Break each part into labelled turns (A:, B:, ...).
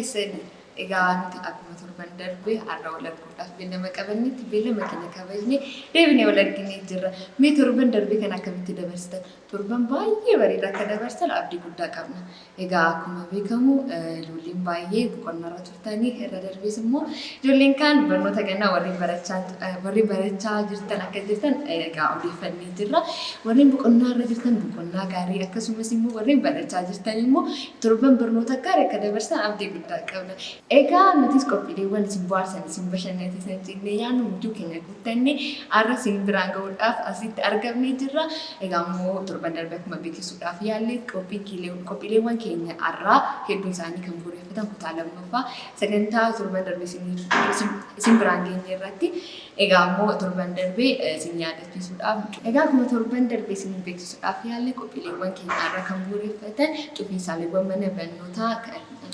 A: Keessanii egaa nuti akkuma torban darbe har'a wal arguudhaaf beellama qabannetti beellama keenya kabajnee deebinee wal arginee jirra. Mee torban darbe kan akkamitti dabarsitan? Torban baay'ee bareedaa akka dabarsan abdii guddaa qabna. Egaa akkuma beekamu ijoolleen baay'ee boqonnaarra turtanii, irra darbees immoo ijoolleen kaan barnoota gannaa warreen barachaa jirtan akka jirtan egaa odeeffannee jirra. Warreen boqonnaarra jirtan boqonnaa gaarii, akkasumas immoo warreen barachaa jirtan immoo torban barnoota gaarii akka dabarsan abdii guddaa qabna. Egaa nutis qophiileewwan isin bohaarsan, isin bashannansiisan jennee yaadnu guutuu keenya guuttannee har'a isin biraan gahuudhaaf asitti argamnee jirra. Egaa immoo torban darbe akkuma beeksisuudhaaf yaalle, qophiileewwan keenya har'aa hedduun isaanii kan bu'uureffatan kutaa lammaffaa sagantaa torban darbe isin biraan geenye irratti. Egaa immoo torban darbe isin yaadachiisuudhaaf, egaa akkuma torban darbe isin beeksisuudhaaf yaalle, qophiileewwan keenya har'a kan bu'uureffatan cufiinsaaleewwan mana barnootaa,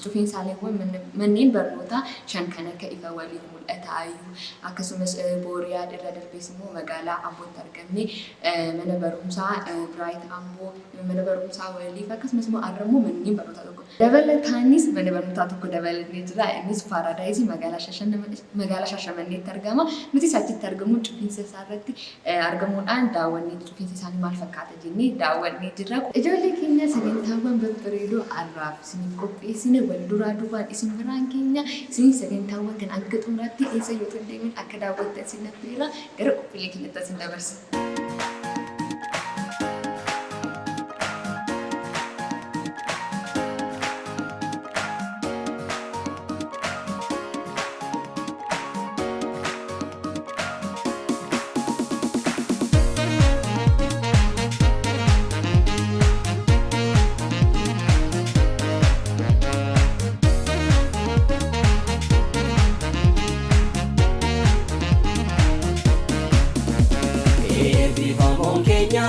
A: cufiinsaaleewwan manneen barnootaa shan kan akka Ifa Waliif, Mul'ata Ayyuu, akkasumas Booriyaa irra darbees immoo magaalaa Ambootti argamne mana barumsaa Biraayit Amboo, mana barumsaa Waliif, akkasumas immoo har'a immoo manneen barnootaa tokko dabalataanis mana barnootaa tokko dabalannee jira. Innis Paaraadaayisii magaalaa Shaashamanneetti argama. Nutis achitti argamuun cufiinsa isaa irratti argamuudhaan daawwannee, cufiinsa isaanii maal fakkaata jennee daawwannee jirra. Ijoollee keenya, sagantaawwan babbareedoo har'aaf isiniif qopheessine wal duraa duubaan isin biraan keenya. Isin sagantaawwan kan hanga xumuraatti eessa yoo ta'u deemin akka daawwattan isin affeera. Gara qophiilee keenyatti isin dabarsa.
B: Eebbifamoon keenya,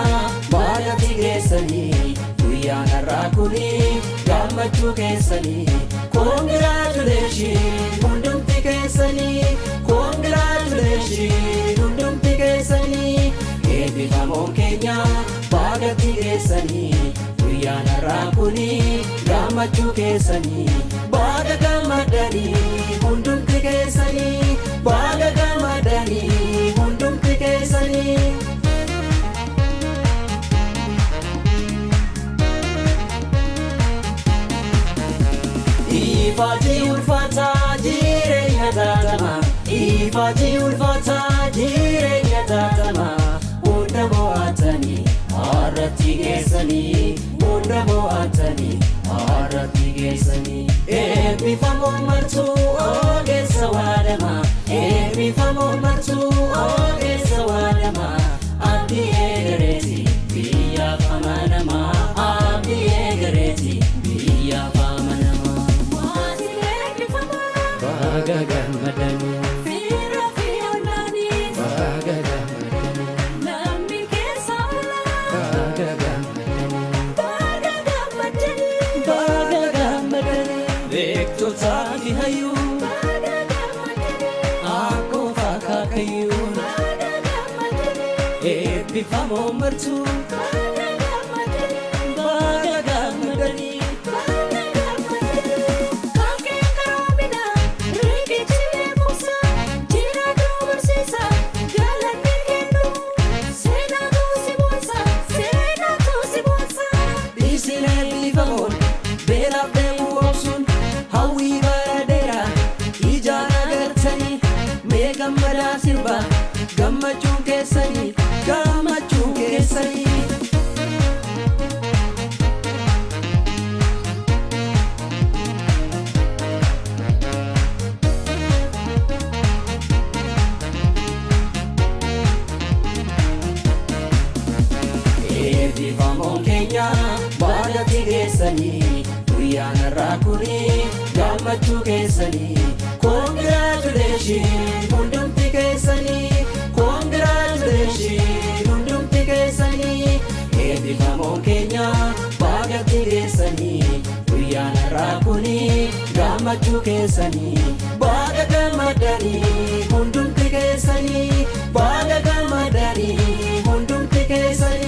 B: baagatti geessanii, guyyaan har'aa kuni gammachuu keessanii. Congratulation hundumti keessanii, congratulation hundumti keessanii. Eebbifamoon keenya, baagatti geessanii, guyyaan har'aa kuni gammachuu keessanii. Baga gammadanii hundumti keessanii, baga gammadanii hundumti keessanii. Ifaajii ulfaataa jireenya taatama, ifaajii ulfaataa jireenya taatama, hunda mo'atanii har'atti geessanii, hunda mo'atanii har'atti geessanii. Eebbifamoon martuu ogeessa waadama, eebbifamoon martuu ogeessa waadama, abdii eegareeti biyyaaf amanama, abdii eegareeti biyyaaf amanama. Baga gammadanii. Baga gammadanii. Baga gammadanii. Baga gammadanii. Beektotaa fi hayyuu. Akkoof akaakayyuu. Eebbifamoo martuu. Baga gammadanii.
C: Kankeen karoomina riqichi beekumsa jiraatu barsiisa galanni kennu seenaatu si boonsa, seenaatu si boonsa.
B: Isin eebbifamoon beelaaf dheebuu obsuun hawwii bara dheeraa ijaan agartanii, mee gammadaa sirbaa, gammachuun keessanii, gammachuun keessanii. Eebbifamoon keenya, baagatti geessanii, guyyaan har'aa kuni gammachuu keessanii. Congratulation hundumti keessanii, congratulation hundumti keessanii. Eebbifamoon keenya, baagatti geessanii, guyyaan har'aa kuni gammachuu keessanii. Baga gammadanii hundumti keessanii, baga gammadanii hundumti keessanii.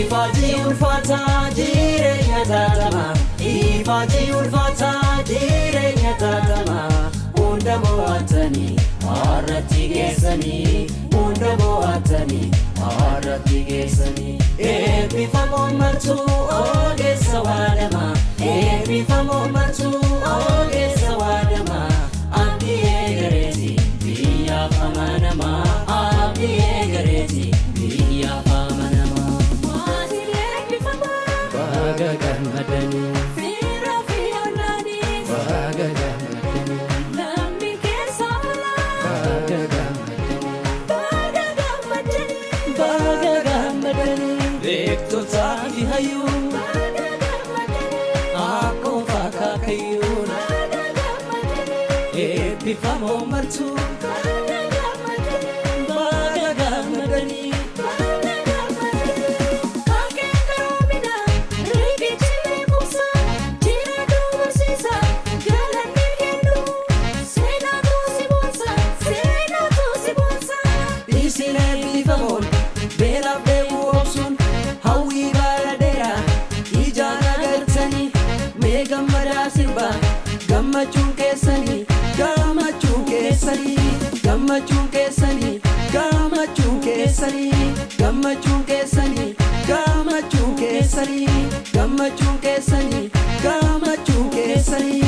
B: Ifaajii ulfaataa jireenya taatama. Ifaajii ulfaataa jireenya taatama. Hunda mo'atanii har'atti geessanii. Hunda mo'atanii har'atti geessanii. Eebbifamoo martuu ogeessa waadama. Eebbifamoo martuu ogeessa waadama. Abdii eegareeti biyyaaf amanama. Abdii eegareeti biyyaaf amanama.
C: Maatiin eebbifamaa
B: Baga gammadanii.
C: fiira fi ollaanis
B: Baga gammadanii.
C: namni keessa olaa
B: Baga gammadanii.
C: baga gammadanii
B: Baga gammadanii. Beektotaa fi hayyuu.
C: baga gammadanii
B: Akkoo akaakayyuun.
C: baga gammadanii
B: Eebbifamoo martuu.
C: baga gammadanii
B: Baga gammadanii.
C: baga gammadanii kaakeen karoomina riqichi beekumsa jiraatu barsiisa galanni kennu seenaatu si boonsa seenaatu si boonsa.
B: Isin eebbifamoon beelaaf dheebuu obsuun hawwii bara dheeraa ijaan agartanii mee gammadaa sirbaa gammachuun keessanii gammachuun keessanii gammachuun keessanii gammachuun keessanii gammachuun keessanii gammachuun keessanii gammachuun keessanii gammachuun keessanii.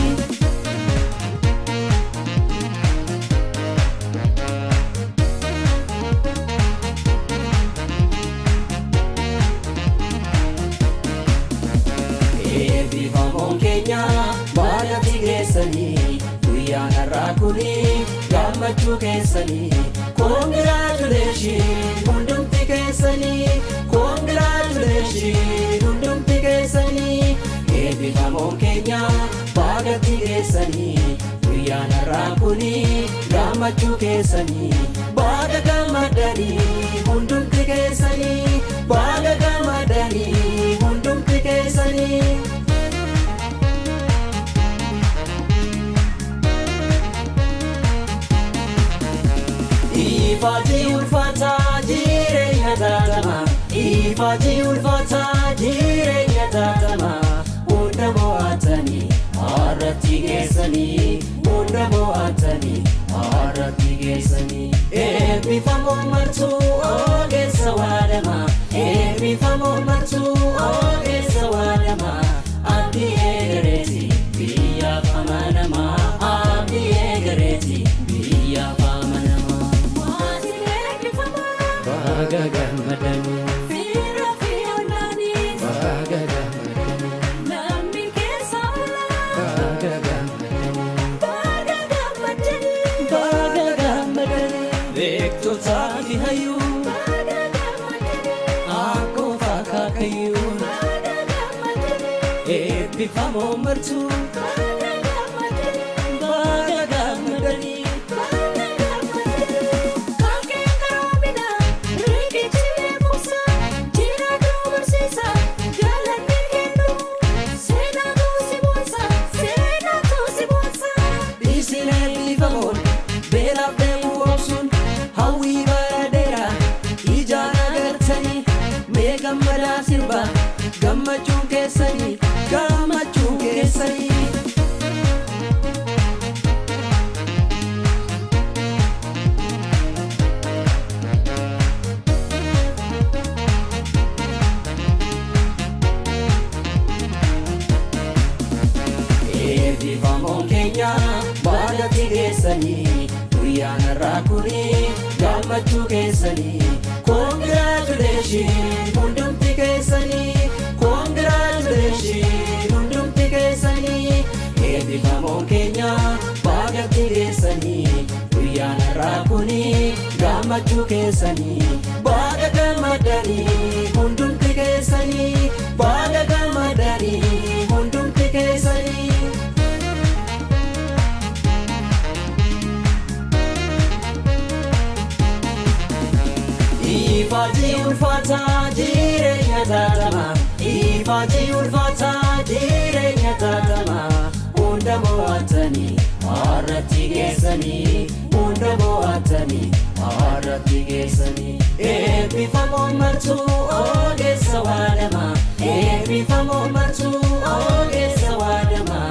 B: Eebbifamoon keenya baagatti geessanii guyyaan har'aa kuni gammachuu keessanii congratulation hundumti keessanii congratulation hundumti keessanii eebbifamoon keenya baagatti geessanii guyyaan har'aa kuni gammachuu keessanii baga gammadanii hundumti keessanii baga gammadanii hundumti keessanii. Ifaajii ulfaataa jireenya taatama. Ifaajii ulfaataa jireenya taatama. Hunda mo'atanii har'atti geessanii. Hunda mo'atanii har'atti geessanii. Eebbifamoo martuu ogeessa waadama. Eebbifamoo martuu ogeessa waadama. Abdii eegareeti biyyaaf amanama. Abdii eegareeti biyyaaf amanama.
C: Maatiin eebbifamaa
B: Baga gammadanii.
C: fiira fi ollaanis
B: Baga gammadanii.
C: namni keessa olaa
B: Baga gammadanii.
C: baga gammadanii
B: Baga gammadanii. Beektotaa fi hayyuu.
C: baga gammadanii
B: Akkoo akaakayyuun.
C: baga gammadanii
B: Eebbifamoo martuu.
C: baga gammadanii
B: Baga gammadanii.
C: baga gammadanii kaakeen karoomina riqichi beekumsa jiraatu barsiisa galanni kennu seenaatu si boonsa seenaatu si boonsa.
B: Isin eebbifamoon beelaaf dheebuu obsuun hawwii bara dheeraa ijaan agartanii mee gammadaa sirbaa gammachuun keessanii gammachuun keessanii. Eebbifamoon keenya baagatti geessanii guyyaan har'aa kuni gammachuu keessanii congratulation hundumti keessanii congratulation hundumti keessanii eebbifamoon keenya baagatti geessanii guyyaan har'aa kuni gammachuu keessanii baga gammadanii hundumti keessanii baga gammadanii hundumti keessanii. Ifaajii ulfaataa jireenya taatama. Ifaajii ulfaataa jireenya taatama. Hunda mo'atanii har'atti geessanii. Hunda mo'atanii har'atti geessanii. Eebbifamoon martuu ogeessa waan. Eebbifamoo martuu ogeessa waadamaa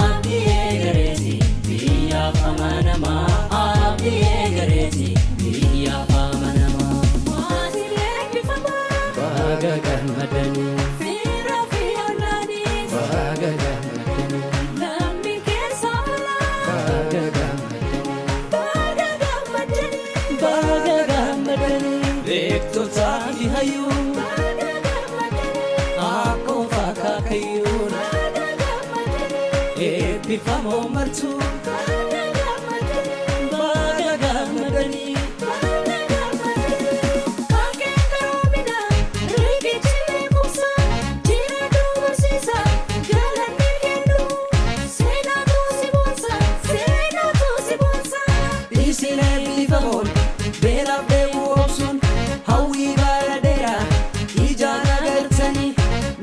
B: abdii eegareeti biyyaaf amanamaa abdii eegareeti biyyaaf amanamaa.
C: Maatiin eebbifamaa
B: Baga gammadanii
C: fiira fi ollaanis
B: baga gammadanii
C: lammiin keessa olaa
B: baga gammadanii
C: baga gammadanii
B: baga gammadanii beektotaa fi hayyuu
C: baga gammadanii
B: akkoo akaakayyuun
C: baga gammadanii
B: eebbifamoo martuu
C: baga gammadanii
B: baga gammadanii.
C: baga gammadanii kaakeen karoomina riqichi beekumsa jiraatu barsiisa galanni kennu seenaatu si boonsa seenaatu si boonsa.
B: Isin eebbifamoon beelaaf dheebuu obsuun hawwii bara dheeraa ijaan agartanii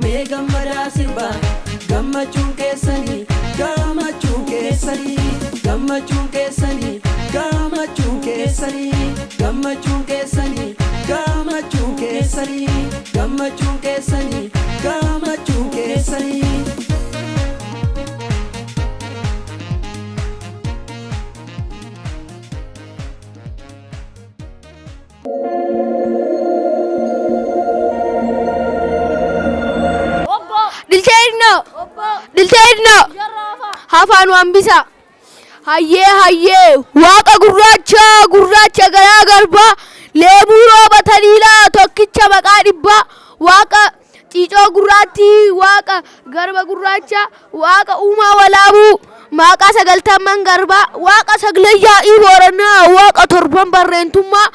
B: mee gammadaa sirbaa gammachuun keessanii gammachuun keessanii gammachuun keessanii gammachuun keessanii gammachuun keessanii gammachuun keessanii gammachuun keessanii gammachuun keessanii.
D: Dilteedno. Dilteedno. Hafaan hambisa. Hayyee hayyee waaqa gurraacha gurraacha garaa garbaa leebuu rooba taliilaa tokkicha maqaa dhibbaa waaqa ciicoo gurraattii waaqa garba gurraacha waaqa uumaa walaabuu maqaa sagaltamman garbaa waaqa saglayyaa booranaa waaqa torban barreentummaa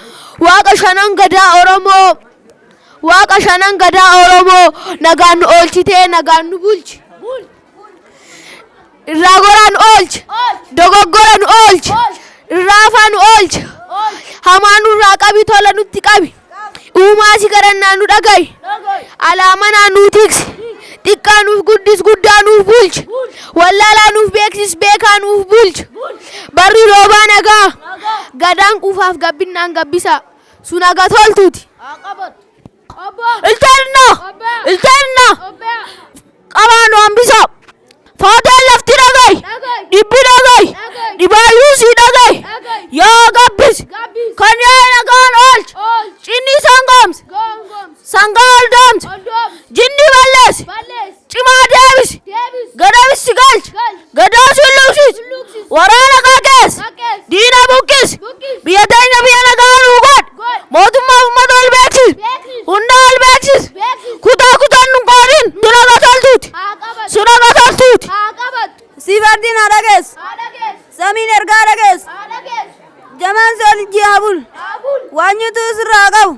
D: waaqa shanan gadaa oromoo waaqa shanan gadaa oromoo nagaan nu oolchitee nagaan nu bulchi. Irraa goraa nu oolchi. Dogoggora nu oolchi. Irraa afaa nu oolchi. Hamaa nurraa qabi tola nutti qabi. Uumaa si kadhannaa nu dhaga'i. Alaamanaa nuu tiksi. Xiqqaa nuuf guddis guddaa nuuf bulchi. Wallaalaa nuuf beeksis beekaa nuuf bulchi. Barri roobaa nagaa. Gadaan quufaaf gabbinnaan gabbisa. Sun haga toltuuti. Ilteenna! Ilteenna! Qabaa nu hambisa. Footeen lafti dhaga'i. Dhibbi dhaga'i. Dhibaayyuu sii dhaga'i. Yaa gabbis. Kan yaa'e nagaan oolchi. Cinni sangoomsi. Sangaa ol doomsi. Jinni balleessi. Cimaa deebisi. Gadabisi galchi. Gadaa sulluqsiisi. Waraana qaqeessi. Diina buqqisi. Biyya teenya biyya nagaa nuu godhi. Mootummaa uummata ol beeksisi. Hunda ol beeksisi. Kutaa kutaan nu qoodin. Suna qataltuuti. Suna qataltuuti.
E: Sifardiin haa dhageessu. Samiin ergaa haa dhageessu. Jamaan si ol ijji haa bulu. Waanyitu sirraa haa qabu.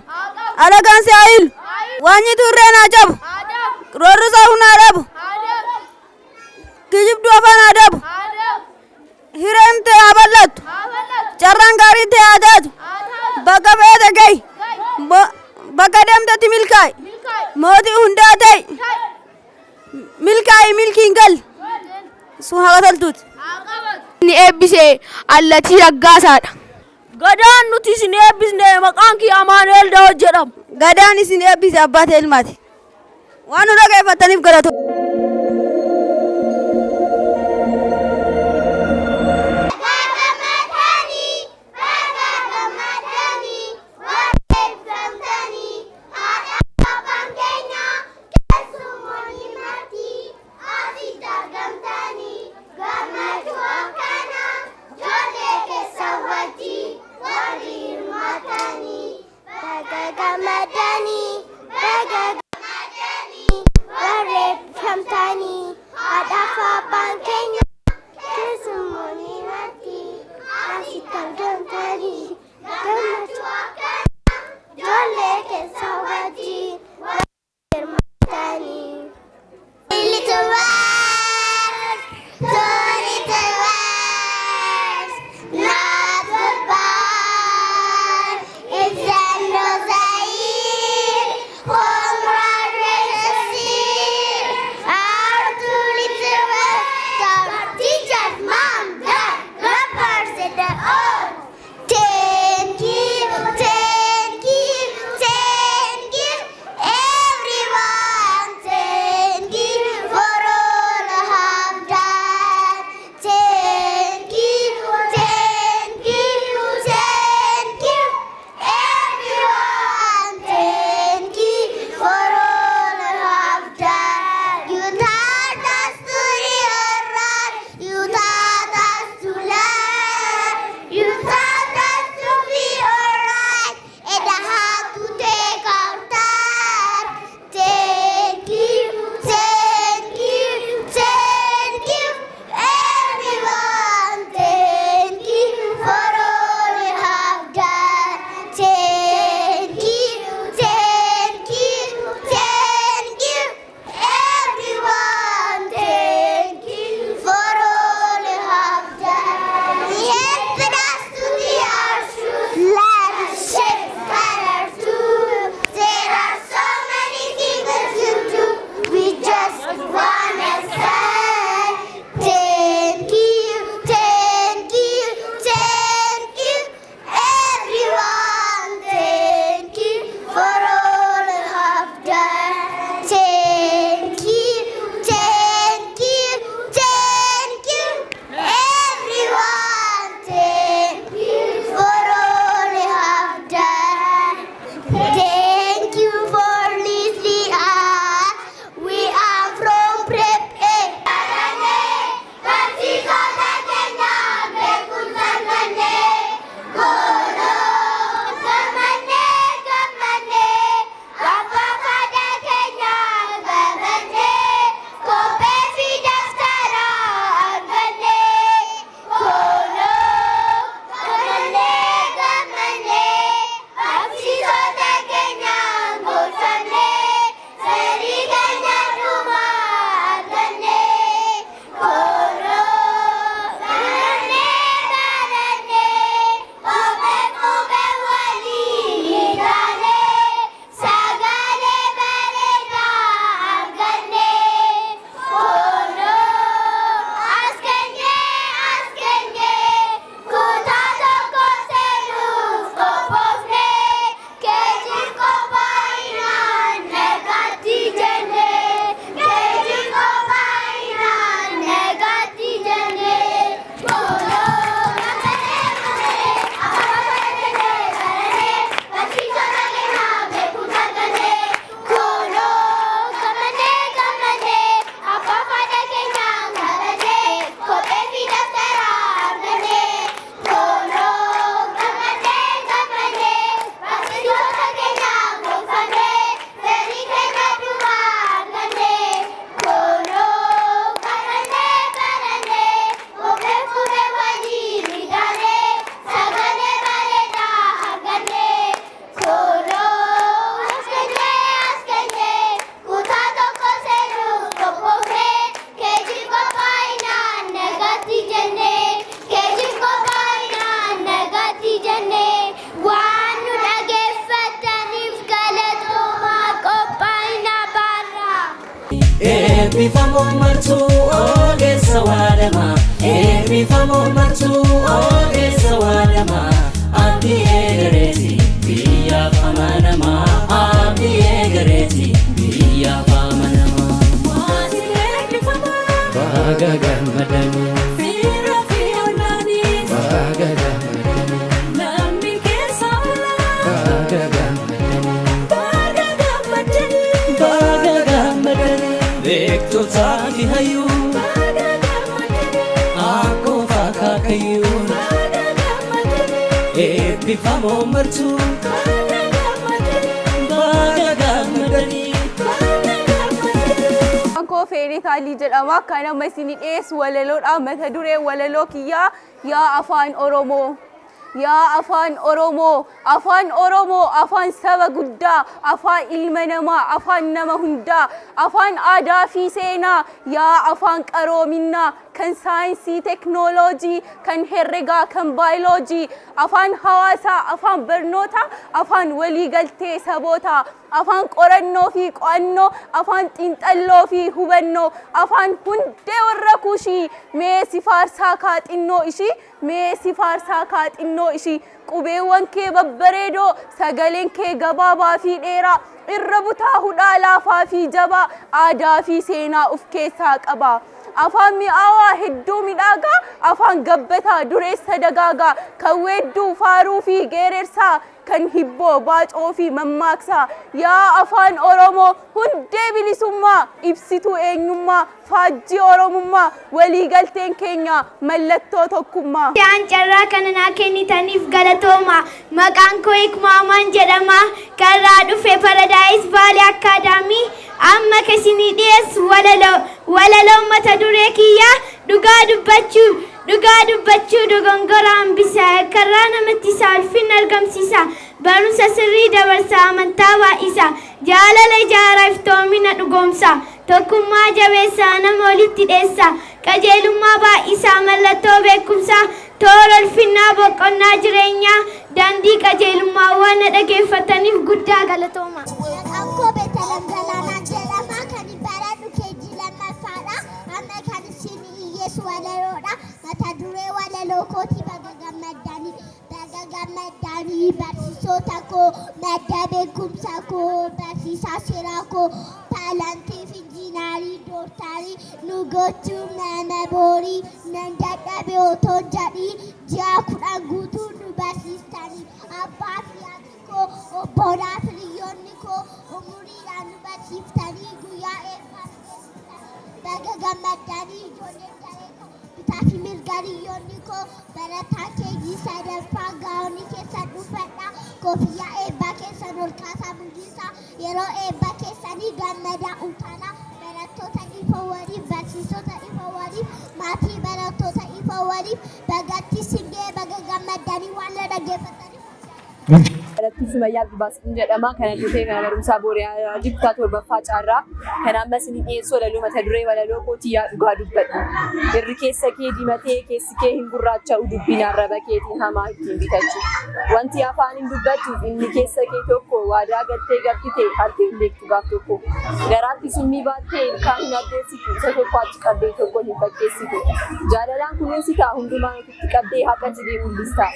E: Alagaan si haa hilu. Waanyitu irreen haa cabu. Roorrisaa humna haa dhabu. Kijibduu afaan haa dhabu. Hireen ta'e haa bal'attu. Carraan gaarii ta'e haa taatu. Bakka feete gahi. Bakka deemtetti milkaa'i. Mootii hundaa ta'i. Milkaa'i milkiin gal. Sun haa qataltuuti.
D: Inni eebbise Allatii Raggaasaadha.
E: Gadaan nuti isin eebbisne maqaan kiyya Amaanu'el Daawit jedhama. Gadaan isin eebbise abbaa ta'e ilmaati. Waan nu dhaggeeffattaniif galatooma.
F: Baga gammadanii, baga gammadanii, warreeffamtanii.
B: Eebbifamoo martuu ogeessa waadamaa. Eebbifamoo martuu ogeessa waadamaa. Abdii eegareeti biyyaaf amanamaa. Abdii eegareeti biyyaaf amanamaa.
C: Maatiin eebbifamaa.
B: Baga gammadanii.
C: Fiira fi ollaanii.
B: Baga gammadanii.
C: Lammii keessa oolaa.
B: Baga gammadanii.
C: Baga gammadanii.
B: Baga gammadanii. Beektotaa fi hayyuu.
C: Baga gammadanii.
B: Akkoo akaakayyuu.
C: Baga gammadanii.
B: Eebbifamoo martuu.
C: Baga gammadanii.
B: Baga gammadanii.
C: Baga gammadanii.
F: Maqaan koo Feenet Alii jedhama. Kan amma isinii dhiyeessu walaloodha. Mata dureen walaloo kiyyaa yaa afaan Oromoo. Yaa afaan Oromoo, afaan Oromoo, afaan saba guddaa, afaan ilma namaa, afaan nama hundaa, afaan aadaa fi seenaa, yaa afaan qaroominaa, kan saayinsii teknooloojii, kan herregaa, kan baayoloojii, afaan hawaasaa, afaan barnootaa, afaan waliigaltee sabootaa, afaan qorannoo fi qo'annoo, afaan xiinxalloo fi hubannoo, afaan hundee warra kushii, mee si faarsaa kaa xinnoo ishii, mee si faarsaa kaa xinnoo ishii, qubeewwan kee babbareedoo, sagaleen kee gabaabaa fi dheeraa, irra butaa hudhaa laafaa fi jabaa, aadaa fi seenaa of keessaa qaba. Afaan mi'aawaa hedduu midhaagaa, afaan gabbataa dureessa dagaagaa, kan weedduu faaruu fi geerarsaa, kan hibboo baacoo fi mammaaksaa. Yaa afaan Oromoo hundee bilisummaa, ibsituu eenyummaa, faajjii Oromummaa, waliigalteen keenya mallattoo tokkummaa.
G: Isaan carraa kana naa kennitaniif galatooma. Maqaan koo Hikmaamaan jedhama. Karraa dhufe Paradise Valley Academy. Amma kan isinii dhiyeessu walaloo. Walaloo mata duree kiyyaa dhugaa dubbachuu. Dhugaa dubbachuu dogongora hambisa. Karaa namatti isa ulfinna argamsiisa. Barumsa sirrii dabarsa amantaa baay'isa. Jaalala ijaara iftoomina dhugoomsa. Tokkummaa jabeessa nama walitti dheessa. Qajeelummaa baay'isa mallattoo beekumsaa. Toora ulfinnaa boqonnaa jireenyaa. Daandii qajeelummaa waan na dhageeffataniif guddaa galatooma.
H: Maqaan koo Beetalem Galaanaa jedhama. Kan baradhu KG lammaffaadha. Amma kan isin dhiyyeessu walaloodha. Mata duree walaloo kootii baga gammaddanii. Baga gammaddanii barsiisota koo, madda beekumsa koo, barsiisaa seeraa koo, taalantii fi injiinarii, dooktarii nu gochuu nama boorii nan dadhabe otoo jedhii ji'a 10 guutuu nu barsiistanii. Abbaa fi haati koo, obbolaa fi hiriyoonni koo umuriidhaan nu barsiiftanii guyyaa eebbaa nu geessistanii. Baga gammaddanii ijoolleen daree koo, bitaa fi mirga hiriyoonni koo, barataa KG sadaffaa gaa'onii keessan dhuunfadhaa, koofiyyaa eebbaa keessan ol kaasaa mul'isaa, yeroo eebbaa keessanii gammadaa utaalaa, barattoota ifa waliif, barsiisota ifa waliif, maatii barattoota ifa waliif, bagatti singee baga gammaddanii waan na dhaggeeffataniif.
I: Barattuu Sumayyaa Abdubaasiin jedhama. Kana dhufee mana barumsaa Booriyaa kutaa torbaffaa caarraa. Kan amma isinii dhiyeessu walaloo mata duree walaloo kootii yaa dhugaa dubbadhu. Irri keessa kee diimatee keessi kee hin gurraacha'u dubbiin arraba keetiin hamaa ittiin bitachuu. Wanti afaan hin dubbattuuf inni keessa kee tokko waadaa galtee gabbite harki hin beektu gaaf tokko. Garaatti summii baattee ilkaan hin addeessitu isa tokko achi qabdee tokko hin fakkeessitu. Jaalalaan kunuunsitaa hundumaan ofitti qabdee haqa jibee mul'ista.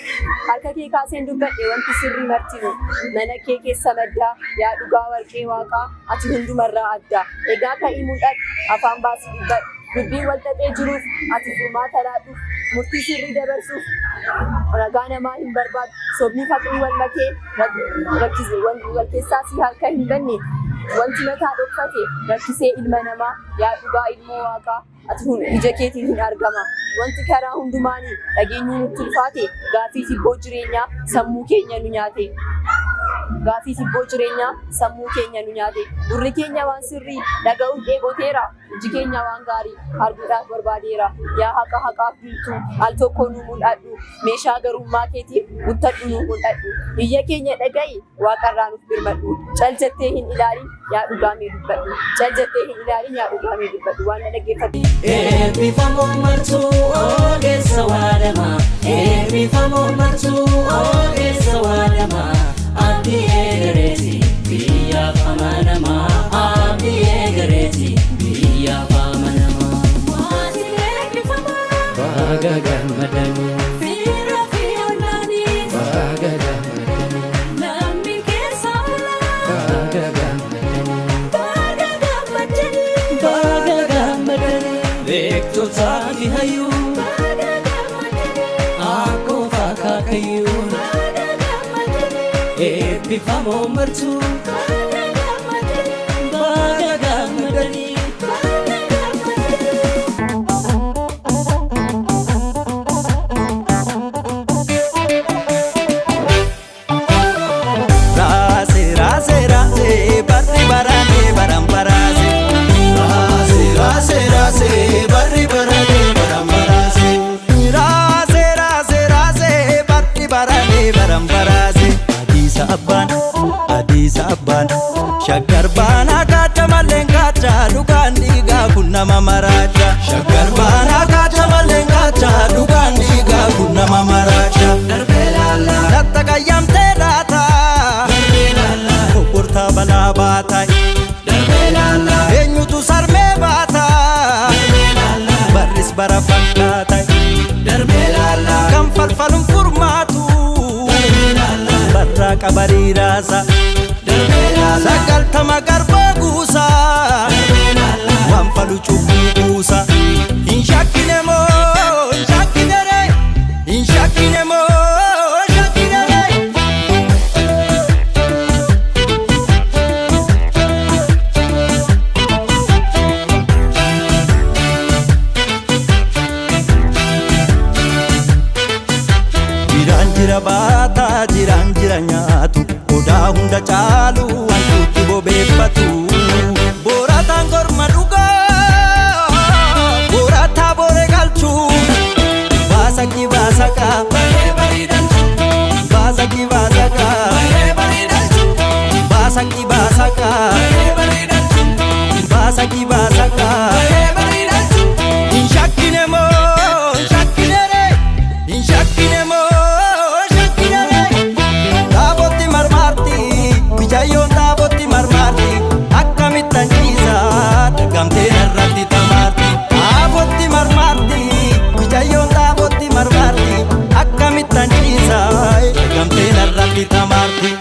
I: Harka kee kaaseen dubbadhe wanti sirrii martinu mana kee keessa maddaa yaa dhugaa warqee waaqaa ati hundumarraa adda. Egaa ka'ii mul'adhu afaan baasii dubbadhu. Dubbiin wal xaxee jiruuf ati furmaata laadhuuf murtii sirrii dabarsuuf ragaa namaa hin barbaadu. Sobni faqrii wal makee wal keessaa si harka hin banne wanti mataa dhokfate rakkisee ilma namaa yaa dhugaa ilmoo waaqaa ati ija keetiin hin argama. Wanti karaa hundumaanii dhageenyuu nutti ulfaate gaafii tibboo jireenyaa sammuu keenya nu nyaate. Gaafii tibboo jireenyaa sammuu keenya nu nyaate. Gurri keenya waan sirrii dhaga'uuf dheeboteera. Iji keenya waan gaarii arguudhaaf barbaadeera. Yaa haqa haqaaf bultu al tokko nu mul'adhu. Meeshaa garummaa keetiif guuttadhu nu mul'adhu. Iyya keenya dhaga'i waaqarraa nuuf birmadhu. Cal jettee hin ilaalin yaa dhugaa mee dubbadhu. Cal jettee hin ilaalin yaa dhugaa mee dubbadhu. Waan na dhaggeeffatu.
B: Eebbifamoo martuu ogeessa waadamaa. Eebbifamoo martuu ogeessa waadamaa. Abdii eegareeti biyyaaf amanamaa. Abdii eegareeti biyyaaf Baga gammadanii.
C: Fiira fi ollaanii.
B: Baga gammadanii.
C: Namni keessa oolaa.
B: Baga gammadanii.
C: Baga gammadanii.
B: Baga gammadanii. Beektotaa fi hayyuu.
C: Baga gammadanii.
B: Akkoof akaakayyuu.
C: Baga gammadanii.
B: Eebbifamoo martuu.
C: Baga gammadanii.
B: Baga gammadanii.
C: Baga gammadanii.
J: Raase raase raase barri barane baran baraase. Raase raase raase barri barane baran baraase. Raase raase raase barri barane baran baraase. Adiisa abbaan adiisa abbaan shaggar baanaa kaata malleen kaata dhugaan dhiigaa kun nama maraacha. Shaggar baanaa kaata malleen kaata dhugaan dhiigaa kun nama maraacha. Darbee laallaa. Latta qayyamtee laata. Kokkortaa balaa baata. Eenyutu sarmee baata. Barris bara fakkaata. Kan falfaluun furmaatu. Barraa qabarii raasa. Sagaltama garbaa guusa. Waan falu cubbuu buusa. Hin shakkine moo hin shakkine ree. Hin shakkine moo hin shakkine ree. Jiraan jira baataa jiraan jira nyaatu odaa hunda caalu wantuutti bobeeffatu. Boorataan korma dhugaa boorataa boore galchuu baasakki baasaka baasakki baasaka baasakki baasaka baasakki baasaka. Hin shakkine moo hin shakkine ree hin shakkine moo hin shakkine ree. Taabotti marmaarti mijayyoon taabotti marmaarti akkamittan ciisa dagamtee narratti tamaarti. Taabotti marmaarti mijayyoon taabotti marmaarti akkamittan ciisa dagamtee narratti tamaarti.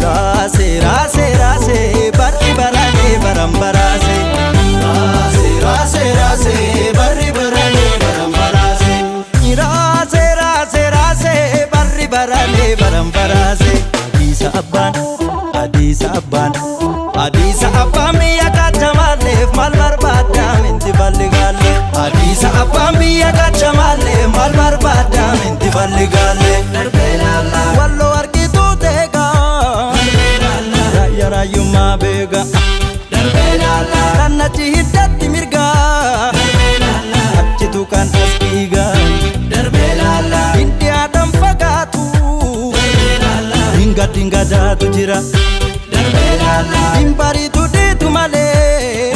J: Raase raase raase barri barane baran baraase. Raase raase raase barri barane baran baraase. Raase raase raase barri barane baran baraase. Adiisa abbaan adiisa abbaan adiisa abbaan biyya kacha maalleef maal barbaadda minti balli gaalle. Adiisa abbaan biyya kacha maalleef maal barbaadda minti balli gaalle. Walloo argituu teegaa. Raayyaa raayyummaa beeka. Kan achi hiddatti mirga. Achitu kan as dhiiga. Hindi aadaan fagaatu. Dinga dinga jaatu jira. Hin bariitu dhiitu malee.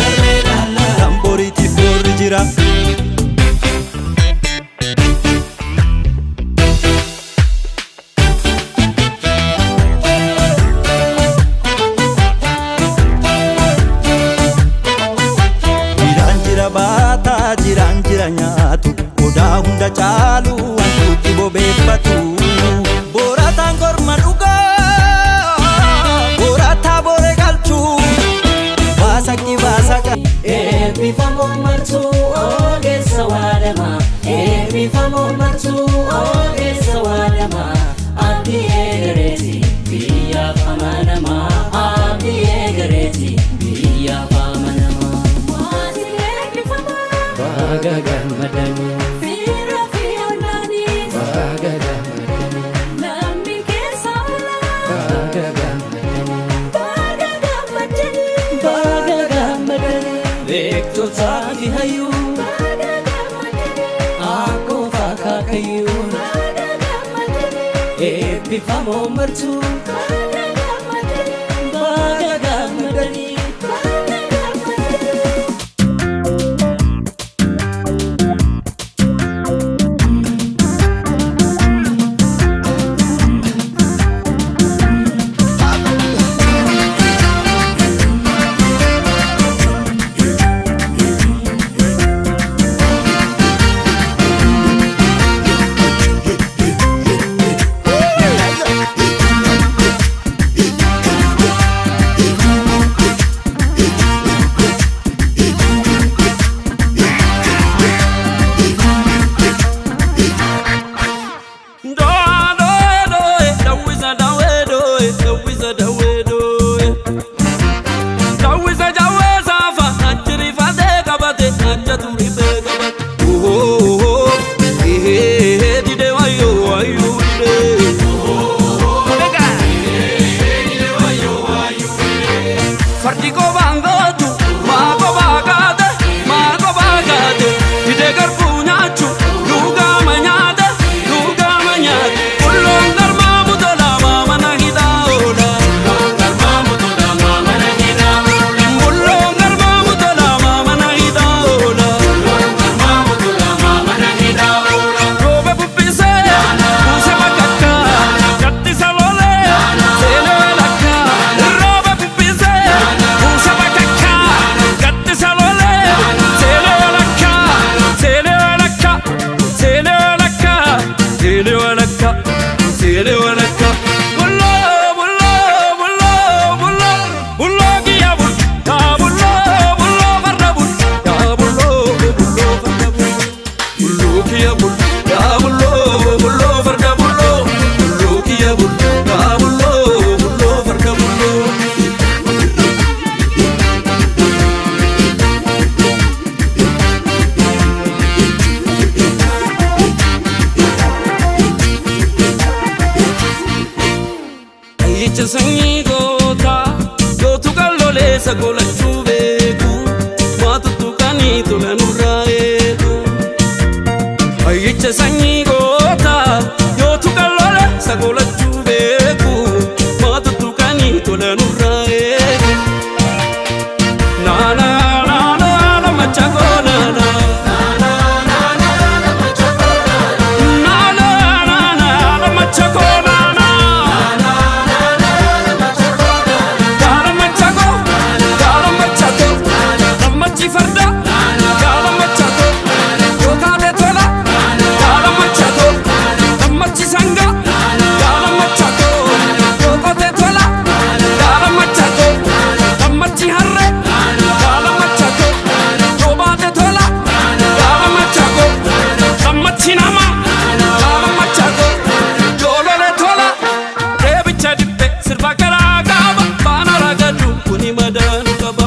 J: Kan boriitiif boorri jira. Jiraan jira baataa jiraan jira nyaatu odaa hunda caalu wantuutti bobeeffatu. Boorataan korma dhugaa boorataa boore galchuu baasakki baasaka.
B: Eebbifamoo martuu ogeessa waadamaa. Eebbifamoo martuu ogeessa waadamaa. Abdii eegareeti biyyaaf amanamaa. Abdii eegareeti biyyaaf amanamaa.
C: Maatiin eebbifamaa.
B: Baga gammadanii.
C: Fiira fi ollaanii.
B: Baga gammadanii.
C: Namni keessa oolaa.
B: Baga gammadanii.
C: Baga gammadanii.
B: Baga gammadanii. Beektotaa fi hayyuu.
C: Baga gammadanii.
B: Akkoof akaakayyuu.
C: Baga gammadanii.
B: Eebbifamoo martuu.
C: Baga gammadanii.
B: Baga gammadanii.
C: Baga gammadanii.
K: Sagolachuu beeku waa tuttuqanii tola nurraa eegu. Hayyicha sanyii goota yoo tuqan lola sagolachuu beeku waa tuttuqanii tola nurraa eegu. Naana naana macha naana. Naana naana macha naana. Gaara macha gaara macha gammachi farda gaara macha yoo kaate tola gaara macha gammachi sanga gaara macha yoo qote tola gaara macha gammachi harre gaara macha yoo baate tola gaara macha gammachi nama gaara macha yoo lole tola deebicha dibbe sirba garaa qaba baana ragadu kuni madaanu qaba.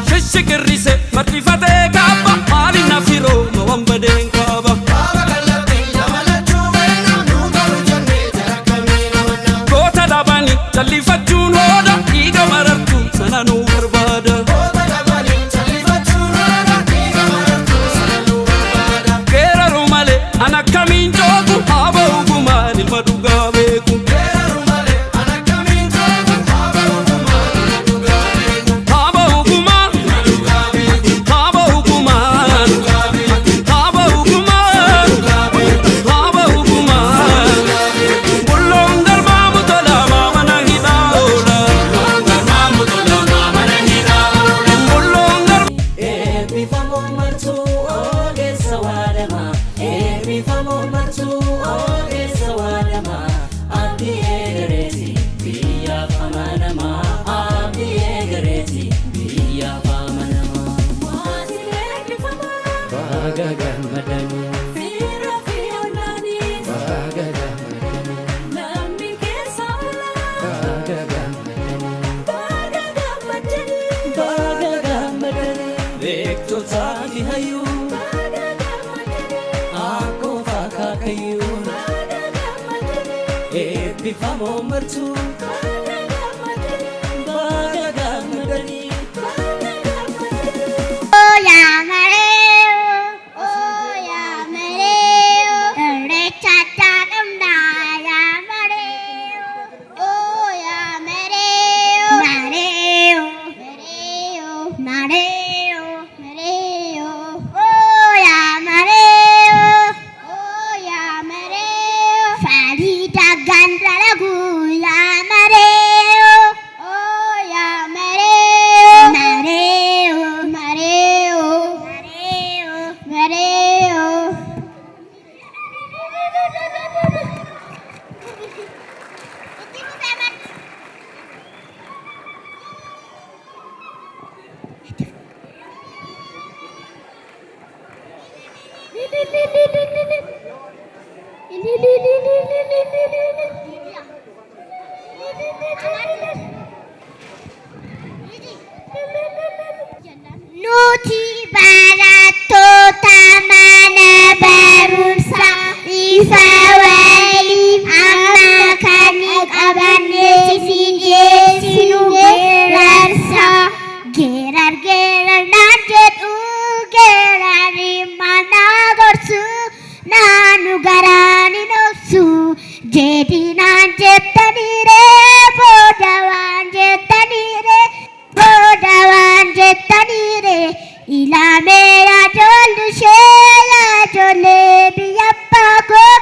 K: Shishikirrise marxifatee kaaba maali nafiroo ma waan badeen kaaba. Goota dhabanii jallifachuun hooda dhiiga marartuu sana nu barbaada. Geeraru malee an akkamiin joogu haaba ogumaan ilma dhugaa beeku. Haaba ogumaan haaba ogumaan haaba ogumaan haaba ogumaan bulloon galmaamu tola maamana hidhaa oola. Bulloon galmaamu.
B: Eebbifamoo martuu ogeessa waadamaa. Eebbifamoo martuu ogeessa waadamaa. Abdii eegareeti biyyaaf amanamaa. Abdii eegareeti biyyaaf amanamaa.
C: Maatiin eebbifamaa.
B: Baga gammadanii.
C: Fiira fi ollaanis.
B: Baga gammadanii.
C: Namni keessa oolaa.
B: Baga gammadanii.
C: Baga gammadanii.
B: Baga gammadanii. Beektotaa fi hayyuu.
C: Baga gammadanii.
B: Akkoof akaakayyuu.
C: Baga gammadanii.
B: Eebbifamoo martuu.
C: Baga gammadanii.
B: Baga gammadanii.
C: Baga gammadanii.
H: Mareo. Nuti barattoota mana barumsaa ifa waliif amma kan qabannee isin dhiyeessinu geerarsa. Geerar geerar naan jedhu geerarri mana gorsu naanu garaan hin obsu jedhi naan jettaniire booda waan jettaniire. Booda waan jettaniire ilaameera ijoollushee yaa ijoollee biyya abbaa koo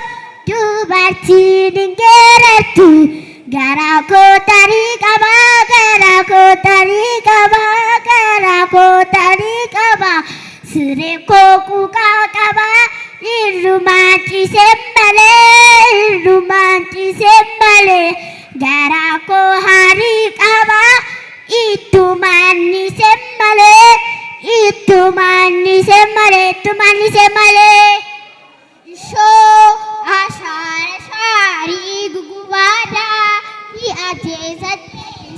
H: dubartiin hin geerartu garaa koo tarii qabaa garaa koo tarii qabaa garaa koo tarii qabaa siree koo quuqaa qabaa irrumaan ciisee malee irrumaan ciisee malee garaa koo harii qabaa. Ittumaan ni malee, ittumaan ni malee, ittumaan ni malee. Ishoo ashaara shaarii gugubaadhaa hi'atee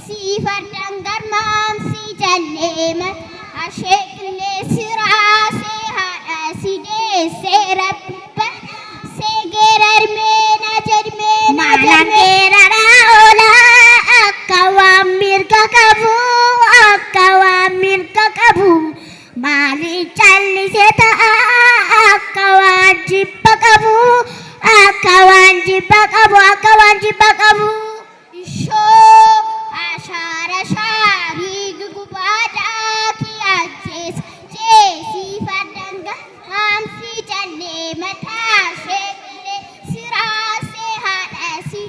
H: si fardaan garmaamsi jalleema ashee qilleensi raasee haadha si deessee rabbi see geerarmee na jedhmee na jedhmee. jibba qabu akka waan jibba qabu. Ishoo ashaara shaarii gugubaadhaa kiyaachees jeesii fardanga haamsii jallee mataa sheekilee siraasee haadhasii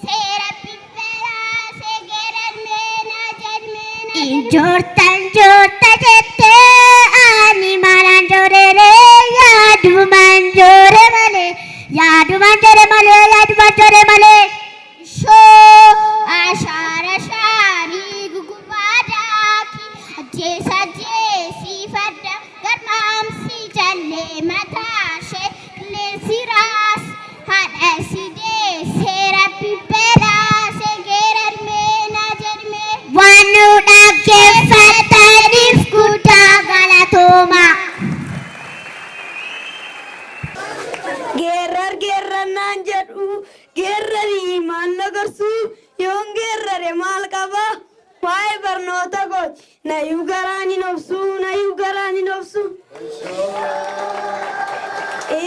H: seera bibberaasee geerarmeenaa jedhmeenaa. Injoorta injoorta jettee ani maalaan jooreree yaadumaan joore malee yaadumaan joore malee yaadumaan joore malee. Ishoo ashaara shaarii gugubaadhaa ajjeesa ajjeesii farda garmaamsii jallee mataa ishee qilleensi raas haadha si deessee rabbi beraasee geerarmeenaa jedhmee. Waan nu dhaggeeffataniif guddaa galatooma.
E: Geerrar geerrannaan jedhu geerrarii maal na gorsu yoon geerrare maal qaba waa'ee barnoota kooti nayyuu garaan hin obsu nayyuu garaan hin obsu.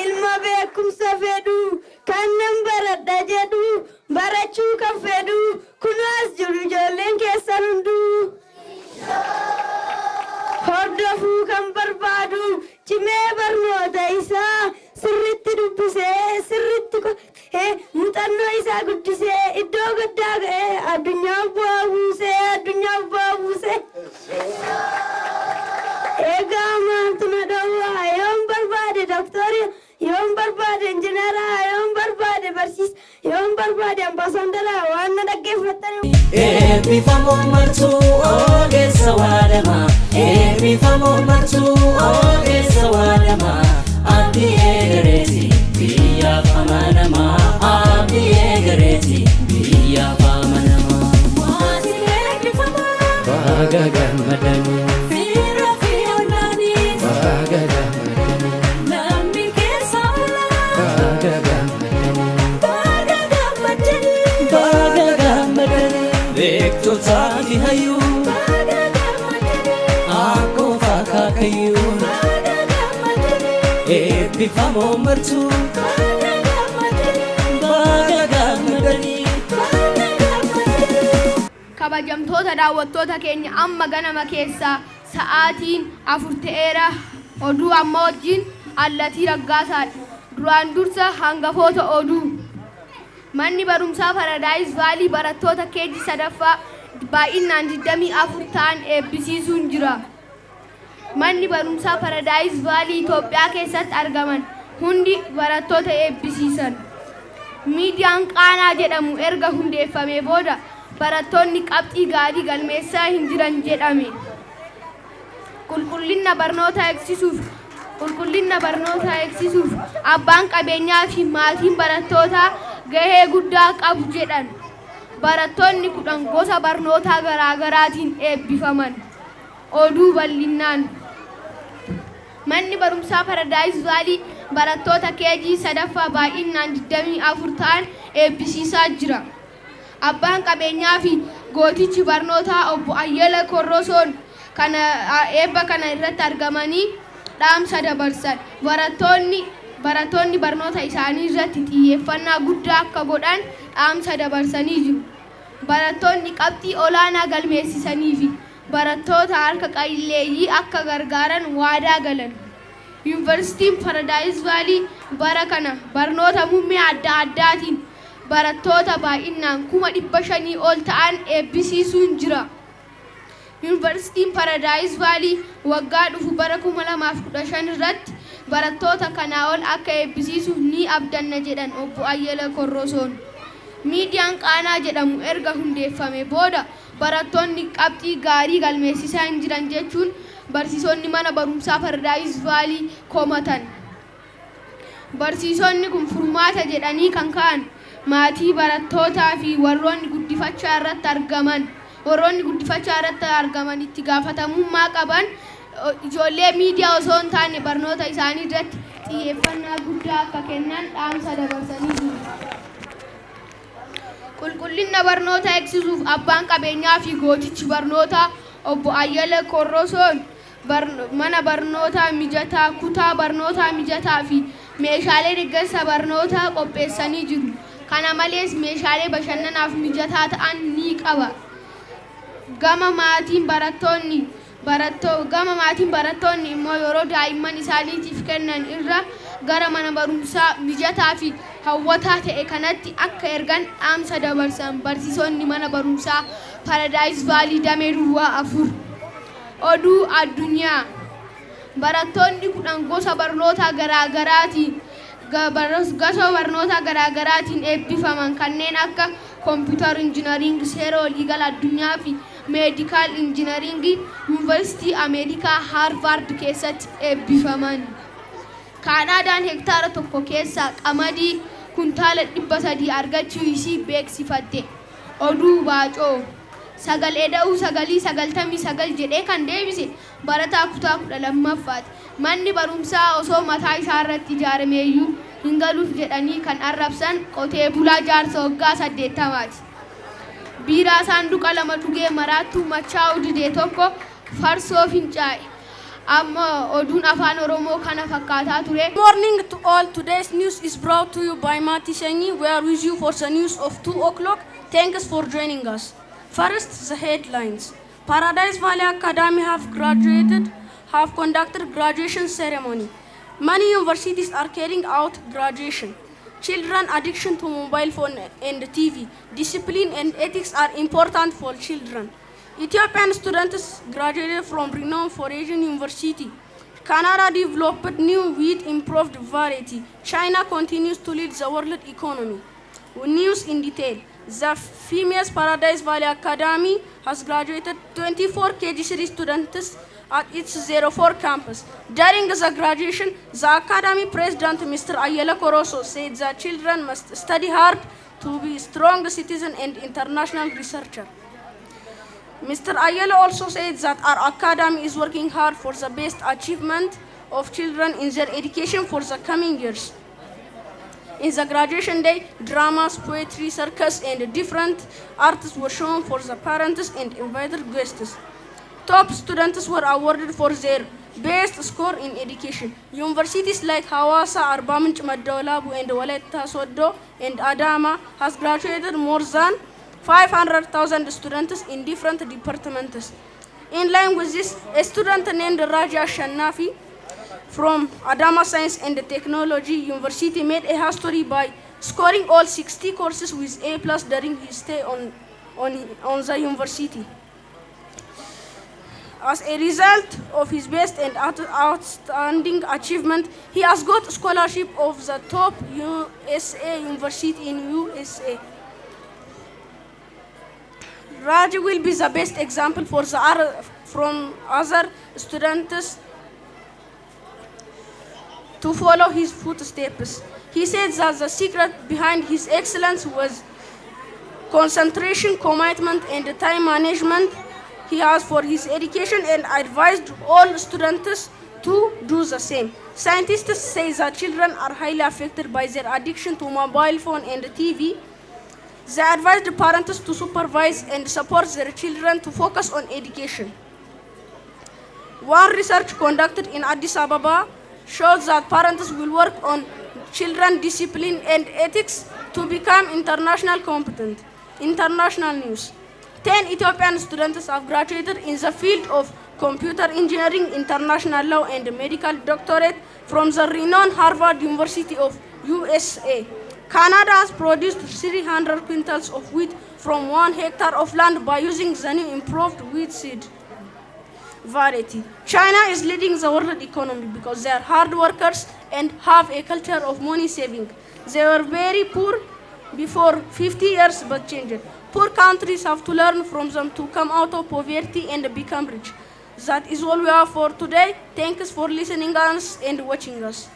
E: Ilma beekumsa fedhu kan nan baradha jedhu barachuu kan fedhu kunaas jiru ijoolleen keessan hunduu. Hordofuu kan barbaadu cimee barnoota isaa sirritti dubbisee sirritti qo'atee muuxannoo isaa guddisee iddoo guddaa ga'ee addunyaaf bu'aa buusee addunyaaf bu'aa buusee. Egaa maaltu na dhowwaa yoon barbaade doktorii yoon barbaade injiinaraa yoon barbaade barsiisa yoon barbaade ambaasaaddaraa waan na dhaggeeffattaniif.
B: Eebbifamoo martuu ogeessa waadamaa. Eebbifamoo martuu ogeessa waadamaa. Abdii eegareeti biyyaaf amanamaa. Abdii eegareeti biyyaaf amanamaa.
C: Maatiin eebbifamaa.
B: Baga gammadanii.
C: Fiira fi ollaanii.
B: Baga gammadanii.
C: Namni keessa oolaa.
B: Baga gammadanii.
C: Baga gammadanii.
B: Baga gammadanii. Beektotaa fi hayyuu.
C: Baga gammadanii.
B: Akkoo akaakayyuu.
C: Baga gammadanii.
B: Eebbifamoo martuu.
C: Baga gammadanii.
B: Baga gammadanii.
C: Baga gammadanii.
F: Kabajamtoota daawwattoota keenya amma ganama keessaa sa'aatiin 4 ta'eera oduu amma wajjin Allatii Raggaasaadha. Duraan dursa hangafoota oduu. Manni barumsaa Paradaayis Vaalii barattoota keejii sadaffaa baay'inaan 24 ta'an eebbisiisuun jira. Manni barumsaa Paradaayis Vaalii Itoophiyaa keessatti argaman hundi barattoota eebbisiisan. Miidiyaan Qaanaa jedhamu erga hundeeffamee booda barattoonni qabxii gaarii galmeessaa hin jiran jedhame. Qulqullina barnootaa eegsisuuf qulqullina barnootaa eegsisuuf abbaan qabeenyaa fi maatiin barattootaa gahee guddaa qabu jedhan. Barattoonni 10 gosa barnootaa garaagaraatiin eebbifaman. Oduu bal'innaan. Manni barumsaa Paradaayis Vaalii barattoota keejii sadaffaa baay'inaan 24 ta'an eebbisiisaa jira. Abbaan qabeenyaa fi gootichi barnootaa obbo Ayyala Korrosoon kana eebba kana irratti argamanii dhaamsa dabarsan. Barattoonni barattoonni barnoota isaanii irratti xiyyeeffannaa guddaa akka godhan dhaamsa dabarsanii jiru. Barattoonni qabxii olaanaa galmeessisanii fi barattoota harka qalleeyyii akka gargaaran waadaa galan. Yuunivarsiitiin Paradaayis Vaalii bara kana barnoota muummee adda addaatiin barattoota baay'inaan 500,000 ol ta'an eebbisiisuun jira. Yuunivarsiitiin Paradaayis Vaalii waggaa dhufu bara 2015 irratti barattoota kanaa ol akka eebbisiisu ni abdanna jedhan obbo Ayyala Korrosoon. Miidiyaan Qaanaa jedhamu erga hundeeffame booda barattoonni qabxii gaarii galmeessisaa hin jiran jechuun barsiisonni mana barumsaa Paradaayis Vaalii komatan. Barsiisonni kun furmaata jedhanii kan ka'an maatii barattootaa fi warroonni guddifachaa irratti argaman warroonni guddifachaa irratti argaman itti gaafatamummaa qaban ijoollee miidiyaa osoo hin taane barnoota isaanii irratti xiyyeeffannaa guddaa akka kennan dhaamsa dabarsanii jiru. Qulqullina barnoota eegsisuuf abbaan qabeenyaa fi gootichi barnootaa obbo Ayyala Korrosoon mana barnootaa mijataa kutaa barnootaa mijataa fi
L: Meeshaalee deeggarsa barnootaa qopheessanii jiru. Kana malees meeshaalee bashannanaaf mijataa ta'an ni qaba. Gama maatiin barattoonni immoo yeroo daa'imman isaaniitiif kennan irra gara mana barumsaa mijataa fi hawwataa ta'e kanatti akka ergan dhaamsa dabarsan barsiisonni mana barumsaa Paradise Valley Damee Duwwaa 4. Oduu addunyaa. Barattoonni 10 gosa barnoota garaagaraatiin eebbifaman kanneen akka computer engineering, seera waliigala addunyaa fi medical engineering yuunivarsiitii Ameerikaa Haarvaard keessatti eebbifaman. Kaanaadaan hektaara tokko keessaa qamadii kuntaala 300 argachuu isii beeksifatte. Oduu baacoo. Sagalee da'uu sagalii 99 jedhee kan deebise barataa kutaa 12ffaati. Manni barumsaa osoo mataa isaa irratti ijaarameeyyuu hin galuuf jedhanii kan arrabsan qotee bulaa jaarsa waggaa 80ti. Biiraa saanduqa lama dhugee maraattuu machaa'uu didee tokko farsoo fincaa'e. Amma oduun afaan Oromoo kana fakkaataa ture.
M: Good morning to all. Today's news is brought to you by Mati Senyi. We are with you for the news of 2 o'clock. Thanks for joining us. First, the headlines. Paradise Valley Academy have conducted graduation ceremony. Many universities are carrying out graduation. Children addiction to mobile phone and TV. Discipline and ethics are important for children. Ethiopian students graduated from renowned foreign university. Canada developed new wheat improved variety. China continues to lead the world economy. News in detail. The famous Paradise Valley Academy has graduated 24 KG3 students at its 04 campus. During the graduation, the academy president, Mr. Ayala Koroso, said that children must study hard to be strong citizen and international researcher. Mr. Ayala also said that our academy is working hard for the best achievement of children in their education for the coming years. In the graduation day, dramas, poetry, circus, and different arts were shown for the parents and invited guests. Top students were awarded for their best score in education. Universities like Hawassa, Arba Minch, Medda Welabu, and Wolaita Sodo and Adama has graduated more than 500,000 students in different departments. In line with this, a student named Raja Shannafi from Adama Science and Technology University made a history by scoring all 60 courses with A plus during his stay on the university. As a result of his best and outstanding achievement, he has got scholarship of the top USA university in USA. Raji will be the best example for the other, from other students to follow his footsteps. He said that the secret behind his excellence was concentration, commitment, and time management he has for his education and advised all students to do the same. Scientists say that children are highly affected by their addiction to mobile phone and TV. They advised parents to supervise and support their children to focus on education. One research conducted in Addis Ababa shows that parents will work on children discipline and ethics to become international competent. International news. 10 Ethiopian students have graduated in the field of computer engineering, international law, and medical doctorate from the renowned Harvard University of USA. Canada has produced 300 quintals of wheat from 1 hectare of land by using the new improved wheat seed variety. China is leading the world economy because they are hard workers and have a culture of money saving. They were very poor before 50 years but changed. Poor countries have to learn from them to come out of poverty and become rich. That is all we have for today. Thanks for listening us and watching us.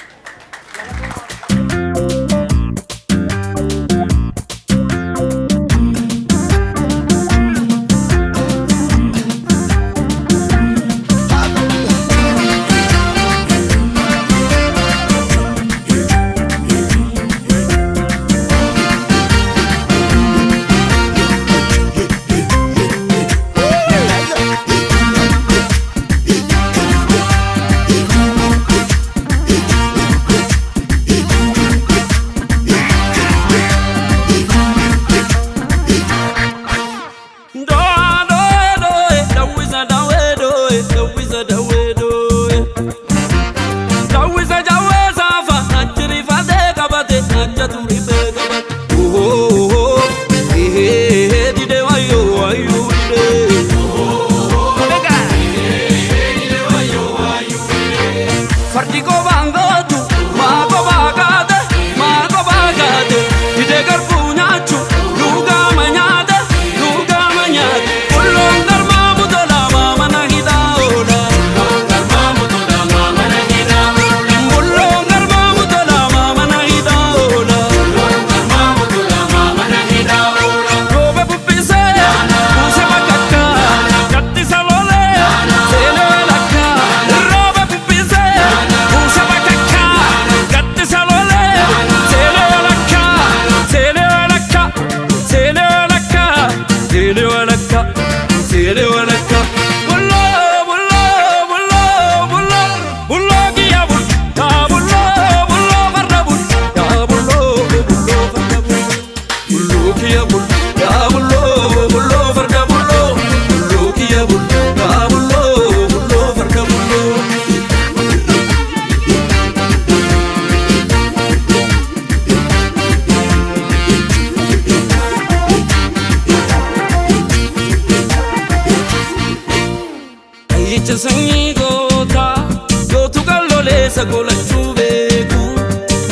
K: Sagolachuu beeku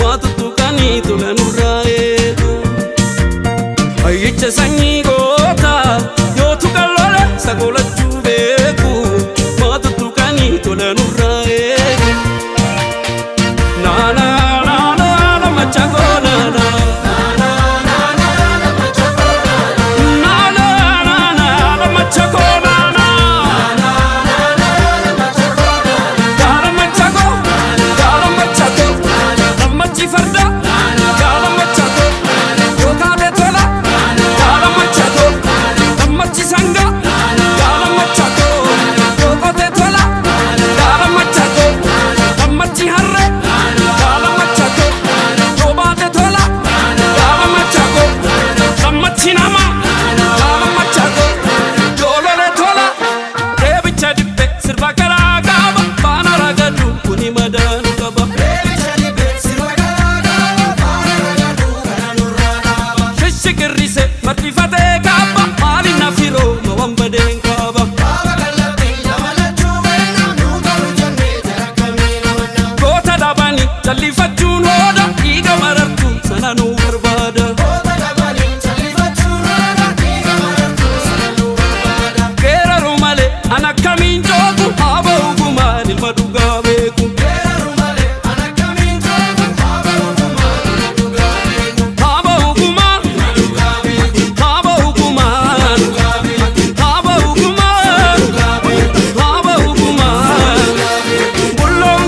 K: waa tuttuqanii tola nurraa eegu. Hayyicha sanyii goota yoo tuqan lola sagolachuu beeku waa tuttuqanii tola nurraa eegu. Naana naana nama chagoo naana. Naana naana nama chagoo naana. Gaala machagoo gaala machagoo nammachi farda gaala machagoo yoo taate tola gaala machagoo nammachi sangaa gaala machagoo yoo qote tola gaala machagoo nammachi harree gaala machagoo yoo baate tola gaala machagoo nammachi nama gaala machagoo yoo lole tola reebicha dibbe sirba garaa qaba faana ragadu kuni madaanu qaba. Shishikirrise marxifatee kaaba maali na firoo ma waan badeen kaaba. Goota dhabanii jallifachuun hooda dhiiga marartuu sana nu barbaada. Geeraru malee an akkamiin joogu haaba ogumaan ilma dhugaa beeku. Haaba ogumaan haaba ogumaan haaba ogumaan haaba ogumaan bulloon.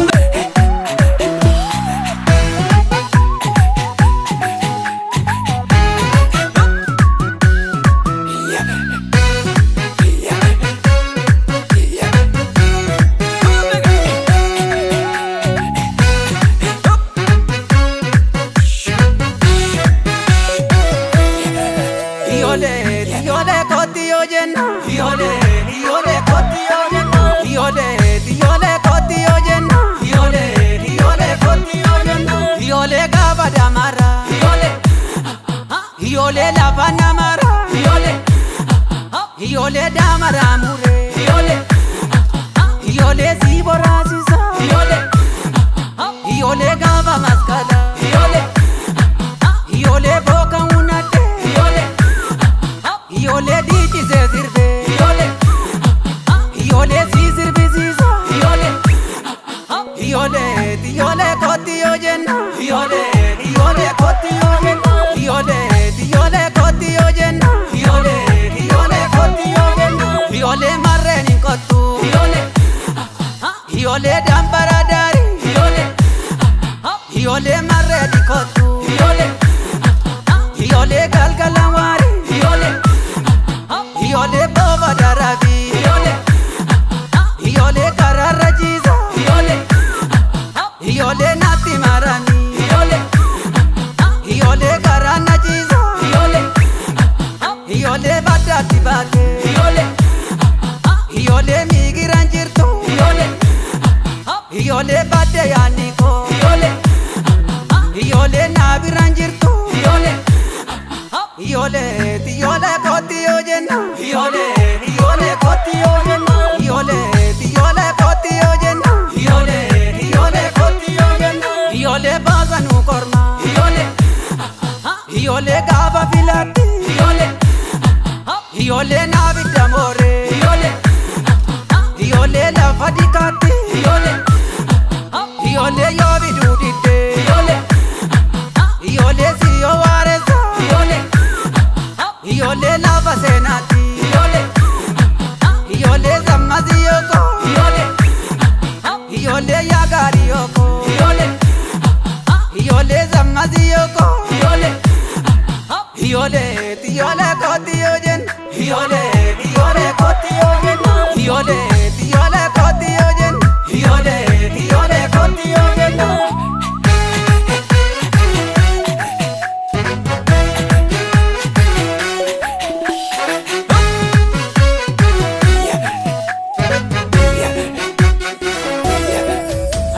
J: Ijoollee ijoollee kootti yoo jenna. Ijoollee ijoollee kootti yoo jenna. Ijoollee ijoollee kootti yoo jenna. Ijoollee ijoollee kootti yoo jenna. Ijoollee gaafa damara. Ijoollee ijoollee lafa namara. Ijoollee ijoollee damara muree. Ijoollee ijoollee si boraasisa. Ijoollee ijoollee gaafa maskala. Ijoollee ijoollee booka hunate. Ijoollee. Ijoollee dhiichisee sirbee. Ijoollee. Ijoollee si sirbisiisa. Ijoollee. Ijoollee ijoollee kootti yoo jenna. Ijoollee ijoollee kootti yoo jenna. Ijoollee ijoollee kootti yoo jenna. Ijoollee ijoollee kootti yoo jenna. Ijoollee marreen hin qottu. Ijoollee. Ijoollee dambara daari. Ijoollee. Ijoollee marreen hin qottu. Ijoollee. Ijoollee galgala waari. Ijoollee. Ijoollee booba darabi. Ijoollee. Ijoollee karaarra ciisa. Ijoollee. Ijoollee natti marami. Ijoollee. Ijoollee karaa na ciisa. Ijoollee. Ijoollee baddaatti baate. Ijoollee. Ijoollee miigiraan jirtu. Ijoollee. Ijoollee badde yaadni koo. Ijoollee. Ijoollee naabiraan jirtu. Ijoollee. Ijoollee ijoollee kootti yoo jenna. Ijoollee ijoollee kootti yoo jenna. Ijoollee ijoollee kootti yoo jenna. Ijoollee ijoollee kootti yoo jenna. Ijoollee baasa nu korma. Ijoollee ijoollee gaafa filatti. Ijoollee ijoollee naabidda mooree. Ijoollee ijoollee lafa dikaatti. Ijoollee ijoollee yoo biduu diddee. Ijoollee ijoollee siyyoo waareessa. Ijoollee. Ijoollee lafa seenaatti. Ijoollee. Ijoollee zammasii yooko. Ijoollee. Ijoollee yaagaarii yooko. Ijoollee. Ijoollee zammasii yooko. Ijoollee. Ijoollee ijoollee kootti yoo jenna. Ijoollee ijoollee kootti yoo jenna. Ijoollee ijoollee kootti yoo jenna. Ijoollee ijoollee kootti yoo jenna.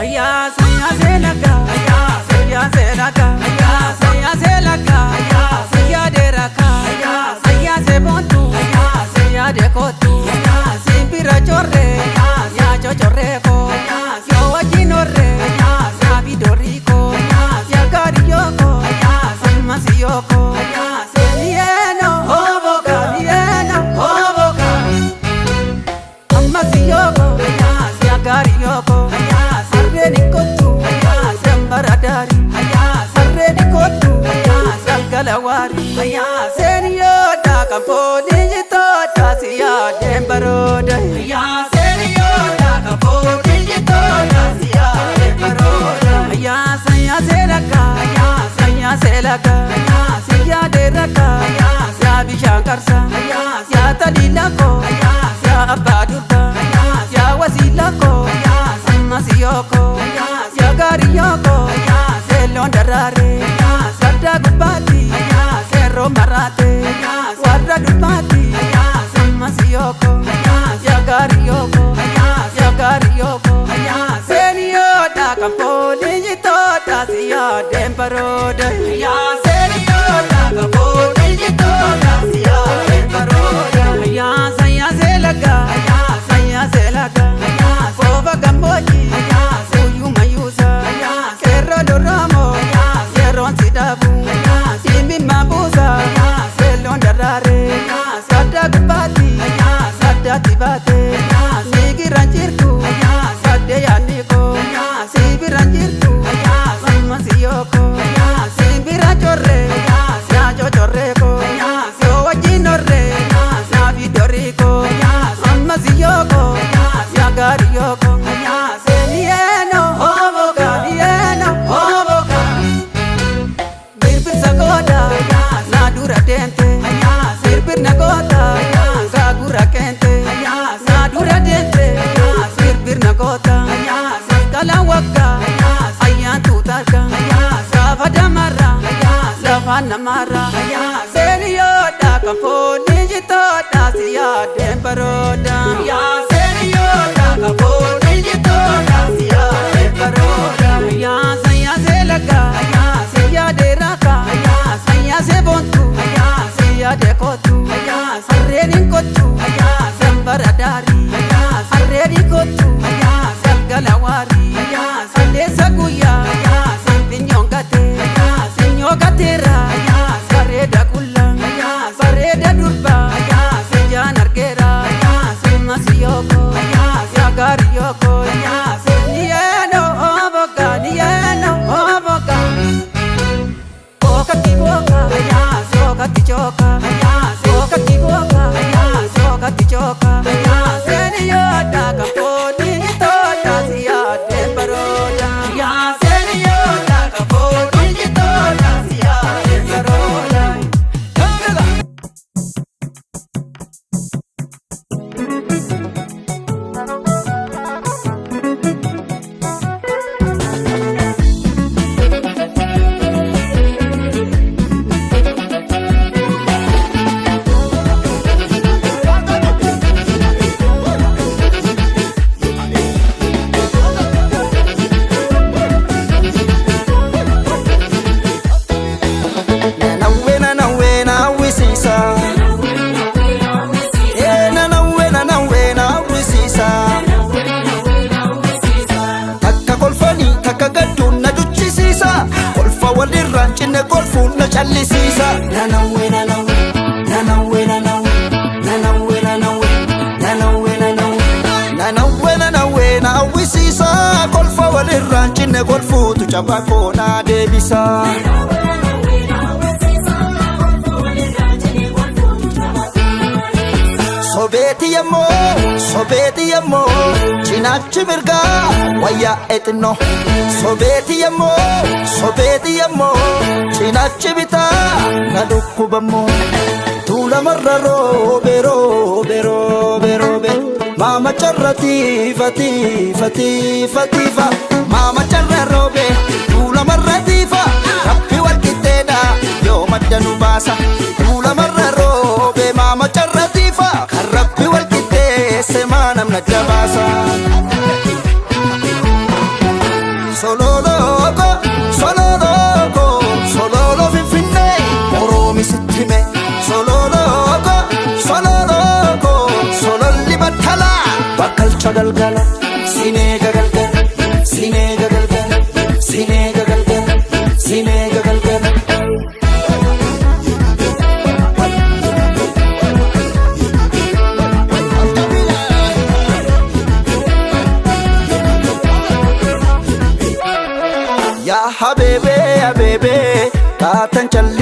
J: Ayya saya selaka, ayya saya selaka, ayya saya selaka, ayya saya deraka, ayya saya sebontu, ayya saya dekotu, ayya simpira chorre, ayya ya chochorreko, ayya yo wajin horre, ayya Seeniyoodha kan fooliin jitoodha si yaadeen barooda. Seeniyoodha kan fooliin jitoodha si yaadeen barooda. Sayyaa seelaka sayyaa seelaka si yaadee rakka yaa bishaan qarsa yaa taliila koo yaa abbaa durba yaa wasiila koo amma siyooko yaa gaariyooko seeloon daraare gaddaa gubbaatti seeroo maraate warra dubbaatti amma siyooko yaa gaariyooko yaa gaariyooko seeniyoodha kan fooliin jitoodha si yaadeen barooda seeniyoodha kan fooliin jitoodha si yaadeen barooda sayyaa seelaga sayyaa seelaga foofa gammoojjii suyyuu mayyuusa seeroo dorroomoo yeroon si dhaabu simimma buusa seeloon daraare sadda gubbaatti saddaatti baate sigiran jirtu sadde yaanniko sibiran jirtu amma siyooko simbira corre yaa cocorreeko yoo wajjin horre naafi doriiko amma siyooko yaa gaariyooko seeniyeeno hooboka niyeeno hooboka birbirsa gooda naa dura deemte birbirna goota gaagura keente naa dura deemte birbirna goota kalaan wagga ayyaan tuutarka gaafa damarra lafaan namarra seeniyoodha kan fooliin jitoodha si yaadeen barooda seeniyoodha kan fooliin jitoodha si yaadeen barooda sayyaa seelaga si yaadee raaka sayyaa seeboontu si yaadee kootu harreen hin kottu sambara daarii harreen hin kottu galgala waarii salleessa guyyaa finyoon gatee finyoo gateera bareeda qulla bareeda durba sijaan argeera simma siyooko yaa gaariyooko niyeeno ooboka niyeeno ooboka bookatti booka sookatti cooka sookatti booka sookatti cooka seeniyoodha kan fooliin jitoodha si yaadeen barooda seeniyoodha kan fooliin jitoodha si yaadeen barooda.
N: Nanawwe nanawwe nawwisiisa. Ee nanawwe nanawwe nawwisiisa. Takka kolfanii takka gadduun na duchisiisa. Kolfa walirraan cinne kolfuun na callisiisa. Nanawwe nanawwe nanawwe nanawwe nanawwe nanawwe nanawwe nanawwe nanawwe nanawwe nawwisiisa. Kolfa walirraan cinne kolfuutu cabaa koo naa deebisa. Sobeeti yemmoo sobeeti yemmoo cinaachi mirgaa wayyaa exinnoo. Sobeeti yemmoo sobeeti yemmoo cinaachi bitaa na dhukkubammoo. Tuulamarra roobe roobe roobe roobe maama carra tiifa tiifa tiifa tiifa maama carra roobe tuulamarra tiifa rabbi wal qixxeedha yoo madda nu baasa tuulamarra roobe maama carra tiifa kan rabbi wal qixxeesse maa namna jabaasa. Sololooko sololooko sololo finfinnee oroomi sitti hime sololooko sololooko sololli battalaa bakkalcha galgala sineega galgala sineega galgala sineega galgala sineega galgala. Yaa habeebee habeebee taatan calli.